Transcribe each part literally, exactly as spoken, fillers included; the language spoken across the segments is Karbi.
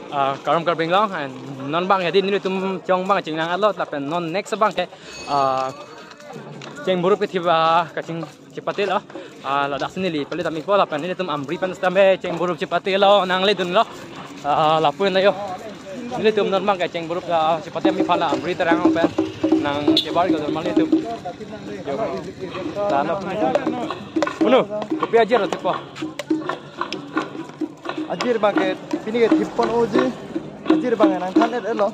Ah, Karom Karbi Anglong, and non abang hedi nelitum chong abang chingnang alot lapen non next abang ke, ah, chengburup kethip, ah, kaching chepate lo. Ah, ladak si neli pale damikpo lapen nelitum Amri pen stambe chengburup chepate lo nangledunlo. Ah, lapu-an ajo. Nelitum non abang ke chengburup, ah, chepate mi phala Amri Terang pen nangkebar ko dormal nelitum. Jo. Lalo. Unu, kopi ajir lo tipo. Ajir abang ke pini ke thipponji. Ajir abang ke nangthan-et lo.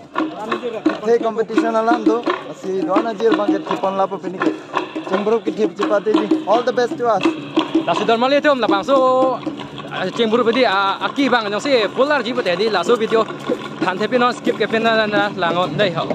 The competition alam do. Lasi do-an ajir abang ke thippon lapu pini ke. Chengburup kethip chepatiji. All the best to us. Lasi dormal nelitum labangso, ah, chengburup hedi, ah, aki abang jongsi full arji pute hedi laso video than thepi non, skip kepi non, na langot dei ho.